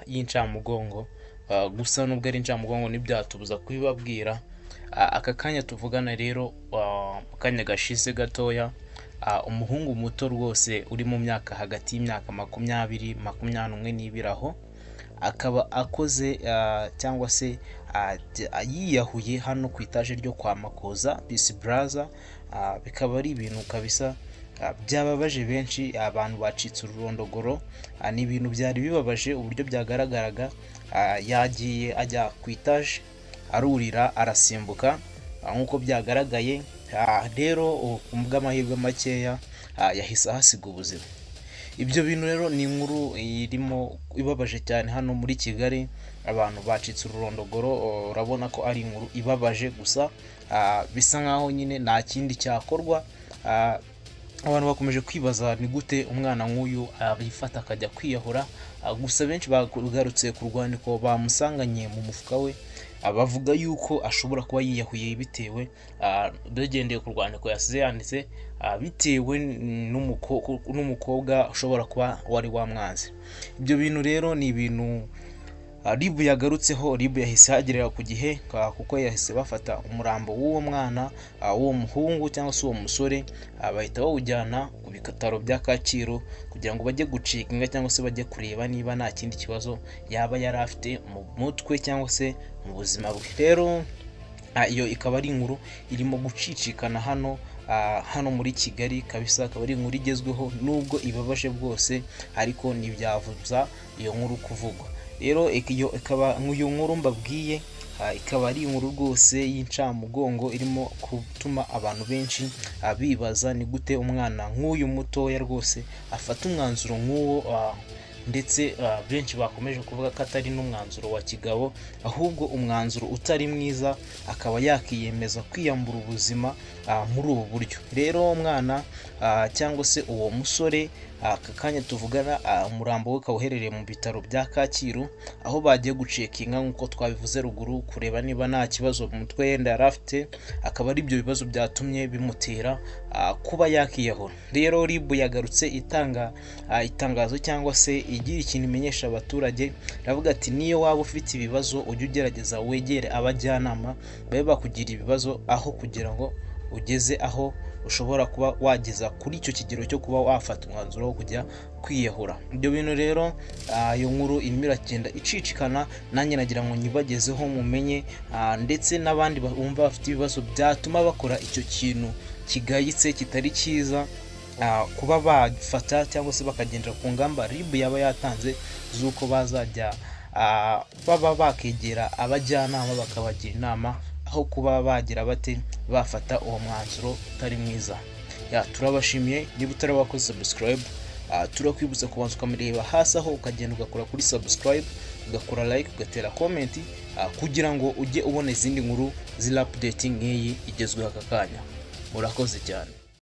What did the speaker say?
y'incamugongo. Gusa nubwo ari incamugongo ntibyatubuza kubibabwira. Aka kanya tuvugana rero, mu kanya gashize gatoya, umuhungu muto rwose uri mu myaka hagati y'imyaka 20, 21 n'ibiri aho, akaba akoze cyangwa se yiyahuye hano ku itaje ryo kwa Makuza Peace Plaza. Bikaba ari ibintu kabisa byababaje benshi, abantu bacitse ururondogoro. Ni ibintu byari bibabaje uburyo byagaragaraga. Yagiye ajya ku itaje, arurira, arasimbuka nk'uko byagaragaye. Rero ku bw'amahirwe makeya yahise ahasiga ubuzima. Ibyo bintu rero ni inkuru irimo ibabaje cyane hano muri Kigali, abantu bacitse ururondogoro. Urabona ko ari inkuru ibabaje, gusa bisa nkaho nyine nta kindi cyakorwa. Abantu bakomeje kwibaza ni gute umwana nk'uyu yifata akajya kwiyahura. Gusa benshi bagarutse ku rwandiko bamusanganye mu mufuka we, bavuga yuko ashobora kuba yiyahuye bitewe, bagendeye ku rwandiko yasize yanditse, bitewe n'umukobwa ushobora kuba wari wamwanze. Ibyo bintu rero ni ibintu RIB yagarutseho. RIB yahise ihagerera ku gihe, kuko yahise bafata umurambo w'uwo mwana, w'uwo muhungu cyangwa se uwo musore, bahita bawujyana ku bitaro bya Kacyiru kugira ngo bajye gucheckinga cyangwa se bajye kureba niba nta kindi kibazo yaba yari afite mu mutwe cyangwa se mu buzima bwe. Rero iyo ikaba ari inkuru irimo gucicikana hano muri Kigali kabisa, akaba ari inkuru igezweho nubwo ibabaje bwose, ariko ntibyabuza iyo nkuru kuvugwa. Rero iyo ikaba iyo nkuru mbabwiye, ikaba ari inkuru rwose y'incamugongo irimo gutuma abantu benshi bibaza ni gute umwana nk'uyu mutoya rwose afata umwanzuro nk'uwo, ndetse benshi bakomeje kuvuga ko atari n'umwanzuro wa kigabo, ahubwo umwanzuro utari mwiza, akaba yakiyemeza kwiyambura ubuzima muri ubu buryo. Rero uwo mwana cyangwa se uwo musore, aka kanya tuvugana umurambo we ukaba uherereye mu bitaro bya Kacyiru, aho bagiye gucheckinga nk'uko twabivuze ruguru, kureba niba nta kibazo mu mutwe yenda yari afite, akaba ari ibyo bibazo byatumye bimutera kuba yakiyahura. Rero RIB yagarutse itanga itangazo cyangwa se igira ikintu imenyesha abaturage, iravuga ati: "Niyo waba ufite ibibazo, ujye ugerageza wegere abajyanama babe bakugira ibibazo, aho kugira ngo ugeze aho ushobora kuba wageza kuri icyo kigero cyo kuba wafata umwanzuro wo kujya kwiyahura." Ibyo bintu rero, iyo nkuru irimo iragenda icicikana, nanjye nagira ngo nyibagezeho mumenye, ndetse n'abandi bumva bafite ibibazo byatuma bakora icyo kintu kigayitse kitari cyiza, kuba bafata cyangwa se bakagendera ku ngamba RIB yaba yatanze z'uko bazajya baba bakegera abajyanama bakabagira inama, aho kuba bagira bate bafata uwo mwanzuro utari mwiza. Ya, turabashimiye. Niba utari wakoze subscribe, turakwibutsa kubanza ukamureba hasi aho, ukagenda ugakora kuri subscribe, ugakora like, ugatera comment, kugira ngo ujye ubona izindi nkuru ziri update nk'iyi igezweho aka kanya. Murakoze cyane.